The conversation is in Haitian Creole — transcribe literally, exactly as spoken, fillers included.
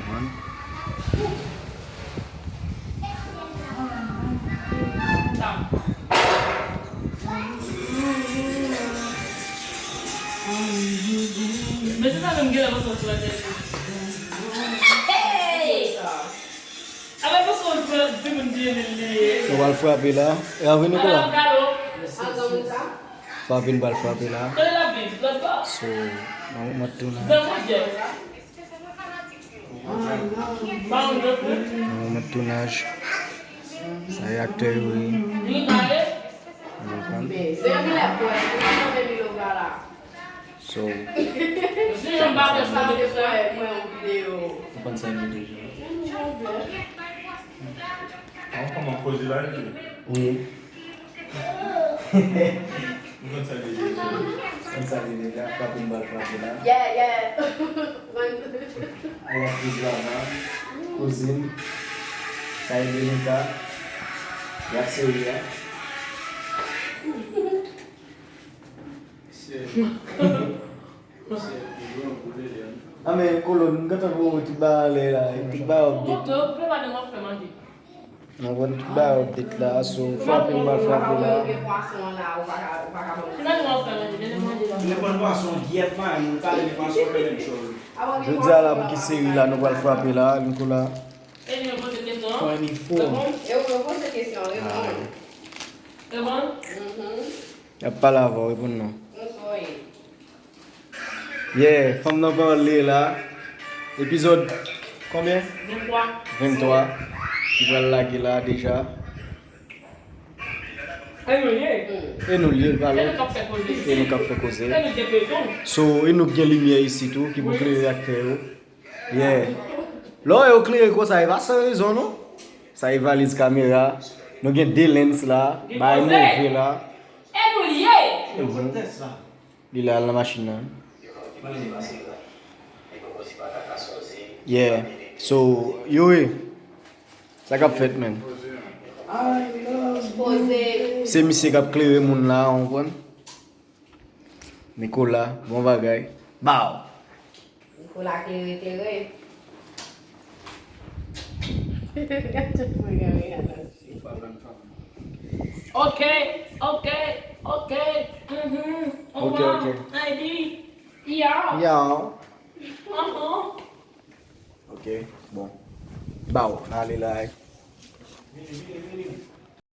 Men se sa menm genlè pase yon sou entèvyou. Hey! Apa pase yon timoun ki ede l li ye. Nou pral frape la. E anvi Nikola. Apa galo. Frape n pral frape la. Kote l ap viv? Lòt bò? So, nan moman tounaj. Zango Jeff. Nan moman tounaj. Sa e aktè yo ye. Ou konprann? So, ou konprann sa m vle di a. Ou konprann sa m vle di a. Wi. Ou konn sa li ye deja. Konn sa li ye deja, frape m pral frape la. Yeah, yeah. Ay aktris Lava, kouzin, sa e Belinka, y ap seri a. Mesye. Mesye, li bon pou lele, an. A men, Kolòn, m gentan voye tout bagay anlè la, tout bagay update. Montre w, vle pa de m ap fè manje. Nou konn tout bagay update la, so frape m pral frape la. Ou gen pwason an la, ou pa ka, ou pa ka ban m. Ki manje w ap fè manje? Vin manje la. Ou gen pwason, gyèt man, ou ka vin pwason fè menm chòz. Jodi a la pou ki seri la nou pral frape la, Nikola. E li yo poze kesyon. Twenty-four. E ou yo poze kesyon, reponn. Reponn? Mhm. Y ap pale avè w, reponn non. Konsa w ye. Yeah, fanm nan pale la. Epizòd konbyen? Venntwa. Venntwa. Ki pral lage la deja. E nou l ye. E nou l ye, pa lòt. E nou k ap fè koze. E nou k ap fè koze. E nou gen feyton. So, e nou k gen limyè isit tou, ki pou klere aktè yo. Yeah. Lè w wè yo klere konsa, e pa san rezon non. Sa e valiz kamera. Nou gen de lens la, bagay move la. E nou l ye. Mhm. Li la al nan machin nan. Yeah. So, yo e. Sa k ap fèt, menn? Poze. Se misye k ap klere moun la, ou konprann? Nikola, bon bagay. Baw! Nikola klere klere. Gad tout mwen gen reyaksyon. Ok, ok, ok. Mhm. Ok, ok. Maybe. Yeah. Yeah. Uh-huh. Ok, bon. Baw, n ale la.